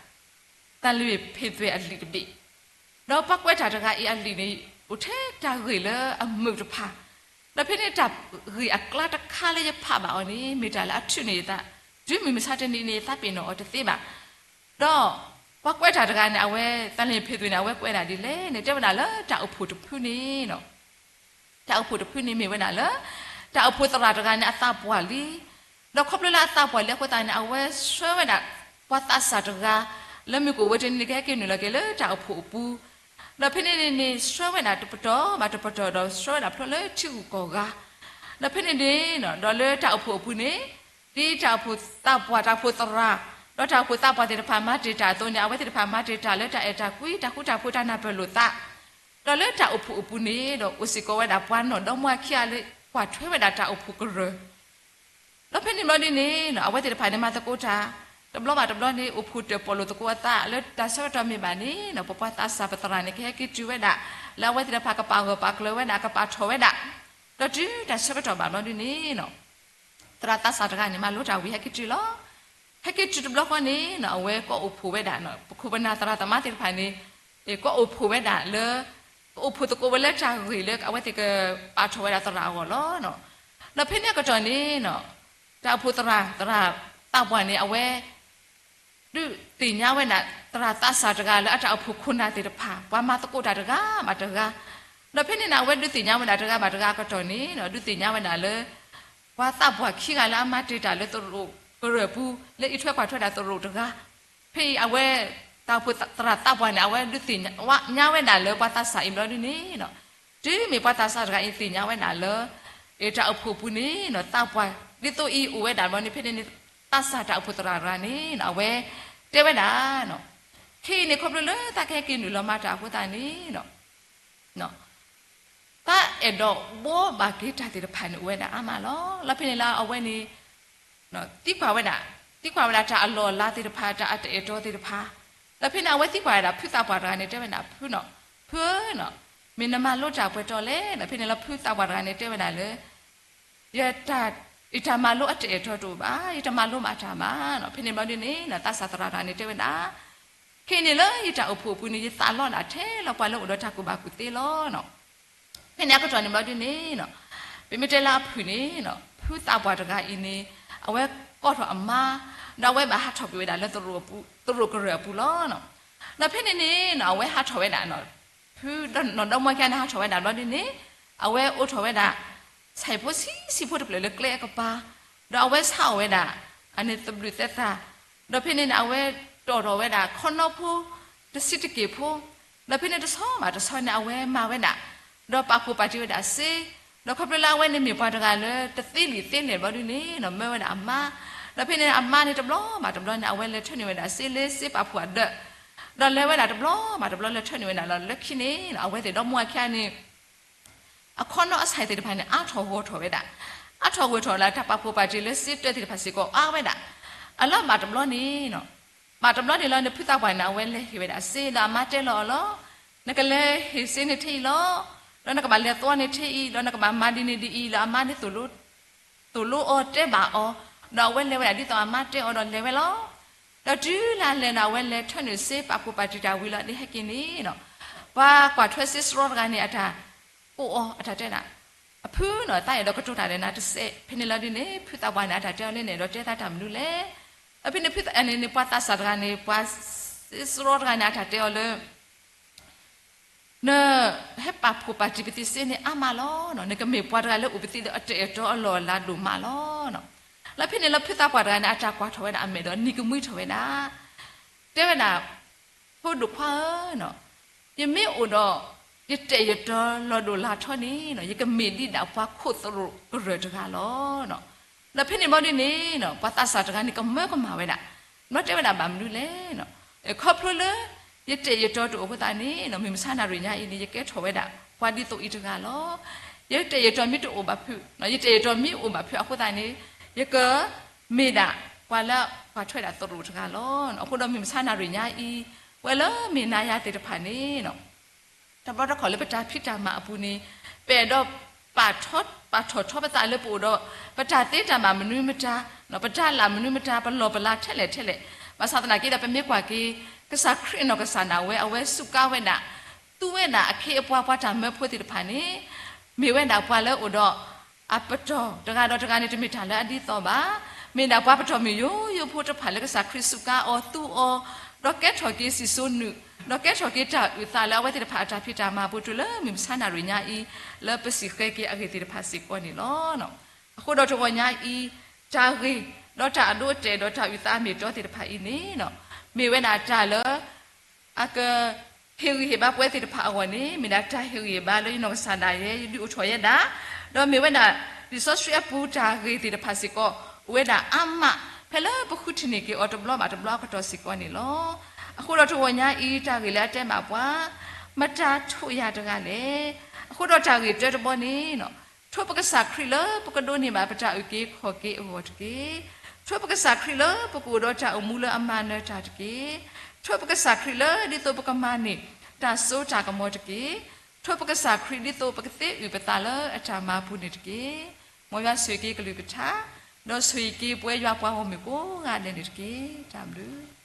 သၣ်လွံၢ်ဖ့းသွဲၣ်အလံာ်တဘ့ၣ်, ဒီးပှၤကွဲးတၢ်တဂၤအံၤအလံာ်န့ၣ် အိၣ်ထဲတၢ်ဂ့ၢ်လၢအမုာ်တဖၣ်, ဒီးဖဲန့ၣ်တၢ်ဂ့ၢ်အကျါတခါလၢယဖးဘၣ်အီၤန့ၣ် မ့ၢ်တၢ်လၢအထုးန့ၢ်ယသး, တုၤမုၢ်မဆါတနံၤန့ၣ် ယသးပ့ၤနီၣ်အီၤတသ့ဘၣ်. ဒီးပှၤကွဲးတၢ်တဂၤန့ၣ် အဝဲ သၣ်လွံၢ်ဖ့းသွဲၣ်န့ၣ် အဝဲကွဲးဒၣ်ဒ်လဲၣ်န့ၣ် တဲဝဲဒၣ်လၢတၢ်အိၣ်ဖှိၣ်တဖုန့ၣ် တၢ်အိၣ်ဖှိၣ်တဖုန့ၣ်မ့ၢ်ဝဲဒၣ်လၢ တၢ်အိၣ်ဖှိၣ်သရၣ်တဂၤန့ၣ် အသးပှၢ်လံ, ဒီးခီဖျိလၢအသးပှၢ်လံအဃိသတးန့ၣ် အဝဲဆှၢဝဲဒၣ် ပှၤသးစၢ်တဂၤ လၢမုၢ်ကအိၣ်ဝဲတနံၤန့ၣ် ကဟဲက့ၤနုာ်လီၤက့ၤလၢတၢ်အိၣ်ဖှိၣ်အပူၤ, ဒီးဖဲန့ၣ်န့ၣ်န့ၣ် ဆှၢဝဲဒၣ်တပတီၢ်ဘၣ်တပတီၢ်ဒီး ဆှၢဝဲဒၣ်ဖျိလၢထံဂုၤကီၢ်ဂၤ, ဒီးဖဲန့ၣ်န့ၣ် ဒီးလၢတၢ်အိၣ်ဖှိၣ်အပူၤန့ၣ် ဒ်တၢ်အိၣ်ဖှိၣ်သးပှၢ် တၢ်အိၣ်ဖှိၣ်သရၣ် ဒီးတၢ်အိၣ်ဖှိၣ်သးပှၢ်သ့ၣ်တဖၣ်မၤတ့ၢ်တၢ်အသိးန့ၣ် အဝဲသ့ၣ်တဖၣ်မၤတ့ၢ်တၢ်လၢတၢ်အဲၣ်တၢ်ကွံ တၢ်ဃူတၢ်ဖိး တၢ်နၢ်ပၢၢ်လိာ်သး, ဒီးလၢတၢ်အိၣ်ဖှိၣ်အပူၤန့ၣ်ဒီး အိၣ်စ့ၢ်ကီးဝဲဒၣ်ပှၤနီၢ်ဒီမါဝၤခံဂၤလၢ ကွၢ်ထွဲဝဲဒၣ်တၢ်အိၣ်ဖှိၣ်ကရၢၢ်, ဒီးဖဲန့ၣ်ဘျီဒ်န့ၣ် အဝဲသ့ၣ်တဖၣ်န့ၣ်မၤသကိးတၢ် တဘျီဘၣ်တဘျီန့ၣ် အိၣ်ဖှိၣ်တၢၣ်ပီၣ်လိာ်သကိးအသး လၢတၢ်ဆၢကတီၢ်မ့ၢ်ဘၣ်န့ၣ် ပပှၤသးစၢ်ပသရၣ်န့ၣ် ကဟဲက့ၤတုၤဝဲဒၣ် လၢအဝဲသ့ၣ်တဖၣ်ကပာ်ဂၢၢ်ပာ်ကျၢၤဝဲဒၣ် ကပာ်ထီၣ်ဝဲဒၣ်, ဒီးတုၤတၢ်ဆၢကတီၢ်ဘၣ်ဘျီဒ်န့ၣ် သရၣ်သးစၢ်တဂၤန့ၣ် မၤလိတၢ်ဝံၤဟဲက့ၤတုၤလီၤ. ဟဲက့ၤတုၤတဘျီဃီန့ၣ် အဝဲကအိၣ်ဖှိၣ်ဝဲဒၣ် ပခိၣ်ပနၢ်သရၣ်သမါသ့ၣ်တဖၣ်န့ၣ် ကအိၣ်ဖှိၣ်ဝဲဒၣ်လၢ ကအိၣ်ဖှိၣ်သကိးဝဲလၢတၢ်ဂ့ၢ်လၢအဝဲသ့ၣ်ကပာ်ထီၣ်ဝဲဒၣ်သရၣ်အဂီၢ်လီၤ. ဒီးဖဲန့ၣ်အကတီၢ်န့ၣ် တၢ်အိၣ်ဖှိၣ်သရၣ် သရၣ်သးပှၢ်န့ၣ် အဝဲ ဒုးသ့ၣ်ညါဝဲဒၣ် သရၣ်သးစၢ်တဂၤလၢအတၢ်အိၣ်ဖှိၣ်ခိၣ်နၢ်သ့ၣ်တဖၣ် ပှၤမၤသကိးတၢ်တဂၤဘၣ်တဂၤ, ဒီးဖဲန့ၣ်န့ၣ် အဝဲဒုးသ့ၣ်ညါဝဲဒၣ်တဂၤဘၣ်တဂၤအကတီၢ်န့ၣ် ဒုးသ့ၣ်ညါဝဲဒၣ်လၢ ပှၤသးပှၢ်ခံဂၤလၢအမၤတ့ၢ်တၢ်လၢသရိာ်ကရၢၢ်ပူၤ လၢအံးထွဲကွၢ်ထွဲဒၣ်သရိာ်တဂၤ, ဖဲအံၤအဝဲ တၢ်အိၣ်ဖှိၣ်သရၣ်သးပှၢ်န့ၣ် အဝဲဒုးသ့ၣ်ညါဝဲဒၣ်လၢပှၤသးစၢ်အံၤဘျီဒ်န့ၣ် တုၤမ့ၢ်ပှၤသးစၢ်တဂၤအံၤသ့ၣ်ညါဝဲဒၣ်လၢ တၢ်အိၣ်ဖှိၣ်ပူၤန့ၣ် သးပှၢ်ဒ်သိးအံၤအိၣ်ဝဲဒၣ်ဘျီန့ၣ် ဖဲန့ၣ်န့ၣ် သးစၢ်တၢ်အိၣ်ဖှိၣ်သရၣ်တဂၤန့ၣ် အဝဲတဲဝဲဒၣ် ခဲအံၤန့ၣ် ခီဖျိလၢသးကဟဲက့ၤနုာ်လီၤမၤတၢ်အဃိသတးန့ၣ် သးအဲၣ်ဒိးဘှီဘၣ်က့ၤတၢ်သ့ၣ်တဖၣ်န့ၣ် အိၣ်ဝဲဒၣ်အါမးလီၤ. လီၤဖဲန့ၣ်လၢအဝဲန့ၣ် သံကွၢ်ဝဲဒၣ်, သံကွၢ်ဝဲဒၣ်တၢ်အလီၢ်အလၤသ့ၣ်တဖၣ် တၢ်အတအဲၣ်တီသ့ၣ်တဖၣ်, ဒီးဖဲန့ၣ် အဝဲသံကွၢ်ဝဲဒၣ် ဖုသးပှၢ်တဂၤန့ၣ် တဲဝဲဒၣ် ဖုနီၤ, ဖုဧၢနီၤ, မ့ၢ်နမၤလိတၢ်ပှဲၤတီလဲၣ်နီၤ. ဖဲန့ၣ်လၢဖုသးပှၢ်တဂၤန့ၣ် တဲဝဲဒၣ်လၢ ယ ယတၢ်မၤလိအတအဲၣ်တီတအိၣ်ဘၣ်, ယတမၤလိမၤတၢ်ဘၣ်နီၤ. ဖဲန့ၣ်ဘျီဒ်န့ၣ် သးစၢ်သရၣ်တဂၤန့ၣ် တဲဝဲဒၣ် ခဲအံၤန့ၣ်လၢယတၢ်အိၣ်ဖှိၣ်အပူၤန့ၣ် ယသးလီဒၣ်ထဲလၢပှၤလၢအိၣ်ဒီးတၢ်ကူၣ်ဘၣ်ကူၣ်သ့လီၤ. ဖဲန့ၣ်အကတီၢ်န့ၣ်ဘျီဒ်န့ၣ် ပမ့ၢ်တဲလၢအဖုၣ်န့ၣ် ဖုသးပှၢ်တဂၤအံၤန့ၣ် အဝဲကိးထီၣ်အမါ, ဒီးအဝဲဘၣ်ဟးထီၣ်ကွံာ်ဝဲဒၣ်လၢ သရိာ်ကရၢၢ်အပူၤလီၤ. ဒီးဖဲန့ၣ်န့ၣ် အဝဲဟးထီၣ်ဝဲဒၣ် ဖုနီၢ်ဒီမါဝၤခံဂၤန့ၣ် ဟးထီၣ်ဝဲဒၣ်ဘျီဒ်န့ၣ် အဝဲအိးထီၣ်ဝဲဒၣ် ဆဲးဖိဆံးဆံးဖိတဖျၢၣ်လၢကျဲအကပၤ, ဒီးအဝဲဆါအီၣ်ဝဲဒၣ် အန့ၣ်သဘျုးသဲသၣ်, ဒီးဖဲန့ၣ်န့ၣ် အဝဲတီၢ်ထီၣ်ဝဲဒၣ်ခီနီဖိ တဆံးတက့ၢ်ဖိ, ဒီးဖဲန့ၣ်တဆီဘၣ်တဆီန့ၣ် အဝဲမၤဝဲဒၣ်, ဒီးပာ်ဖှိၣ်ပာ်တံၢ်ဝဲဒၣ်စ့, ဒီးခီဖျိလၢအဝဲန့ၣ်မ့ၢ်ပှၤတဂၤလၢတသ့လံာ်သ့လဲၢ်ဘျီဒ်န့ၣ် မၢဝဲဒၣ်အမါ, ဒီးဖဲန့ၣ်အမါန့ၣ်တဘျီဘၣ်တဘျီန့ၣ် အဝဲလဲၤထၢနုာ်ဝဲဒၣ်စ့လၢစ့ပာ်ဖှိၣ်အဒၢး, ဒီးလဲၤဝဲဒၣ်တဘျီဘၣ်တဘျီလဲၤထၢနုာ်ဝဲဒၣ်လီၤ. လၢခံန့ၣ် အဝဲသ့ၣ်ဒီမါဝၤခံဂၤန့ၣ် အခီနီအဆဲးသ့ၣ်တဖၣ်န့ၣ် အါထီၣ်ဂီၢ်ထီၣ်ဝဲဒၣ်, အါထီၣ်ဂီၢ်ထီၣ်လၢတၢ်ပာ်ဖှိၣ်ပာ်တံၢ်လၢစ့တၢသ့ၣ်တဖၣ်စ့ၢ်ကီးအါဝဲဒၣ်. အလီၢ်ဘၣ်တဘျီန့ၣ်, ဘၣ်တဘျီန့ၣ်လီၤန့ၣ် ဖုသးပှၢ်န့ၣ် အဝဲလဲၤဟ့ၣ်ဝဲဒၣ်စ့ဒီးအမါတဲလီၤအီၤလီၤ. နကလဲၤဟ့ၣ်စ့န့ၣ်ထဲအံၤလီၤ. ဒီးနကဘၣ်လဲၤသွီန့ၣ်ထဲအံၤ, ဒီးနကဘၣ်မၤဒ်န့ၣ်ဒ်အံၤလၢအမါန့ၣ် သိၣ်လိအီၤတဲဘၣ်အီၤ, ဒီးအဝဲလဲၤဝဲဒၣ်ဒ်သိးအမါတဲအီၤဒီးလဲၤဝဲလီၤ. ဒီးတုၤလၢလဲၤန့ၣ် အဝဲလဲၤထၢနုာ်စ့ပာ်ဖှိၣ်ပာ်တံၢ်တၢ်ဝံၤလီၤန့ၣ် ဟဲက့ၤန့ၣ်, ပှၤကွၢ်ထွဲစ့စရီတဂၤန့ၣ် အတၢ်ကိးအီၤ အတၢ်တဲဒၣ်, အဖုနီၤ သးအဲၣ်ဒိးကတိၤတၢ်ဒီးနၤတစဲး. ဖဲန့ၣ်လီၤဒ်န့ၣ် ဖုသးပှၢ်န့ၣ် အတၢ်တဲအီၤလၢန့ၣ် ဒီးတဲသးတၢ်မနုၤလဲၣ်. ဖဲန့ၣ်ဖုသးန့ၣ် ပှၤသးစၢ်တဂၤန့ၣ် ပှၤစ့စရီတဂၤန့ၣ် အတၢ်တဲအီၤလၢ နဟဲပာ်ဖှိၣ်ပာ်တံၢ်ပသံးစ့န့ၣ်အါမးလီၤ. နကမ့ၢ်ပှၤတဂၤလၢအိၣ်ပသံးဒီးအတၢ်အဲၣ်တီအလီၢ်အလၤဒိၣ်မးလီၤ. လၢဖဲန့ၣ်လၢဖုသးပှၢ်တဂၤန့ၣ် အတၢ်ကွၢ်ထီၣ်ဝဲဒၣ်အမဲာ်ဒီး နံၤကမှံထီၣ်ဝဲဒၣ်, တဲဝဲဒၣ်, ဖိဒိၣ်ခွါဧၢ, ယမ့ၢ်အိၣ်ဒီး ယတၢ်အဲၣ်ယတၢ်လီၢ်ဒိၣ်လၤထီန့ၣ် ယကမ့ၢ်ဒ်ဒၣ်ပှၤခိၣ်သရူးကရၢၢ်တဂၤလီၤ. လၢဖဲန့ၣ်ဘီဒ်န့ၣ် ပှၤသးစၢ်တဂၤန့ၣ် ကမၢကမၣ်ဝဲဒၣ်, ဘျီတဲဝဲဒၣ်ဘၣ်မနုၤလဲၣ်. ခီဖျိလၢ ယတၢ်အဲၣ်ယတၢ်တအိၣ်အဃိသတးန့ၣ် မုၢ်မဆါနၣ်ရံၣ်ညါအံၤန့ၣ် ယကဲထီၣ်ဝဲဒၣ် ပှၤဒ်သိးအံၤတဂၤလီၤ. ယတၢ်အဲၣ်ယတၢ်မ့ၢ်တအိၣ်ဘၣ်ဖုး, ယတၢ်အဲၣ်ယတၢ်မ့ၢ်အိၣ်ဘၣ်ဖုးအဃိသတးန့ၣ် ယကမ့ၢ်ဒၣ်ပှၤလၢပှၤထွဲဒၣ်သရူးတဂၤလီၤ. အဃိဒီးမုၢ်မဆါနၣ်ရံၣ်ညါအံၤ ပဝဲလၢမ့ၢ်နၤယၤသ့ၣ်တဖၣ်န့ၣ် တဘျီတခီၣ်လၢပတၢ်ဖံးတၢ်မၤအပူၤန့ၣ် ပအဲၣ်ဒိး ပာ်ထီၣ်ထီပသးလၢပအိၣ်ဒီး ပတၢ်သ့တၢ်ဘၣ်မနုၤမတၤ, ပတၢ်လၢ်မနုၤမတၤ, ပလီၢ်ပလၤထဲလဲၣ်ထဲလဲၣ်, ဘၣ်ဆၣ်သနာ်က့ဒီး ပမ့ၢ်ကွၢ်က့ၤ ကစၢ်ခရံာ်အနီၢ်ကစၢ်ဒၣ်ဝဲ အဝဲစူးကါဝဲဒၣ်, သူဝဲဒၣ်အခ့အပှၤ ပှၤတၢ်မၢဖိသ့ၣ်တဖၣ်န့ၣ် မ့ၢ်ဝဲဒၣ်ပှၤလၢအိၣ်ဒီး အပတီၢ်တဂၤဒီးတဂၤန့ၣ် တမ့ၢ်တၢ်လၢအဒ်သိးဘၣ်. မ့ၢ်ဒၣ်ပှၤပတီၢ်မုၢ်ယိယိဖိတဖၣ်လၢကစၢ်ခရံာ်စူးကါအီၤသူအီၤ, ဒီးကဲထီၣ်က့ၤစံၣ်စိၤနုာ်, ဒီးကဲထီၣ်က့ၤတၢ်အုၣ်သးလၢအဝဲသ့ၣ်တဖၣ်အတၢ်ဖံးတၢ်မၤအပူၤတုၤလၢမုၢ်မဆါနၣ်ရံၣ်ညါအံၤ လၢပစံၣ်ဃဲၤက့ၤအဂ့ၢ်သ့ၣ်တဖၣ်စ့ၢ်ကီးန့ၣ်လီၤ. အဃိဒီးတဂီၤညါအံၤ တၢ်ဂ့ၢ် ဒီးတၢ်အဒိအတဲာ်ဒီးတၢ်အုၣ်သးအမ့ၢ်အတီသ့ၣ်တဖၣ်အံၤန့ၣ် မ့ၢ်ဝဲဒၣ်တၢ်လၢ အက ဟ့ၣ်ဂံၢ်ဟ့ၣ်ဘါပဝဲသ့ၣ်တဖၣ်အဂီၢ်န့ၣ် မ့ၢ်ဒၣ်တၢ်ဟ့ၣ်ဂံၢ်ဟ့ၣ်ဘါလၢယနီၢ်ကစၢ်ဒၣ်ယဲ ယဒုးအိၣ်ထီၣ်ယဲဒၣ်, ဒီးမ့ၢ်ဝဲဒၣ် လံာ်စီဆှံအပူၤတၢ်ဂ့ၢ်သ့ၣ်တဖၣ်စ့ၢ်ကီး အိၣ်ဝဲဒၣ်အါမး ဖဲလၢပဃုထံၣ်န့ၢ်က့ၤအီၤတဘျီဘၣ်တဘျီအကတီၢ်စ့ၢ်ကီးန့ၣ်လီၤ. အဃိဒီးတဂီၤညါအံၤ တၢ်ဂ့ၢ်လၢအတဲဘၣ်ပှၤ မတၤထိးယၤတဂၤလဲၣ်. အဃိဒီးတၢ်ဂ့ၢ်တၢတဘီန့ၣ် ထိးပကစၢ်ခရံာ်လၢပကဒိးန့ၢ်ဘၣ်ပတၢ်အုၣ်က့ၤခီၣ်က့ၤအဂီၢ်တက့ၢ်. ထိးပကစၢ်ခရံာ်လၢပကအိၣ်ဒီးတၢ်အိၣ်မူလၢအမၤနၢၤတၢ်တက့ၢ်. ထိးပကစၢ်ခရံာ်လၢဒ်သိးပကမၤန့ၢ် တၢ်စိတၢ်ကမီၤတက့ၢ်. ထိးပကစၢ်ခရံာ်ဒ်သိးပကသ့အုၣ်ပသးလၢအတၢ်မၤအပူၤန့ၣ်တက့ၢ်. မ်ယွၤဆိၣ်ဂ့ၤက့ၤကလုၢ်ကထါ, ဒီးဆိၣ်ဂ့ၤက့ၤပဝဲယွၤပှၤဂီၢ်မုၢ်ကိးဂၤဒဲးန့ၣ်တက့ၢ်. တၢ်ဘျုး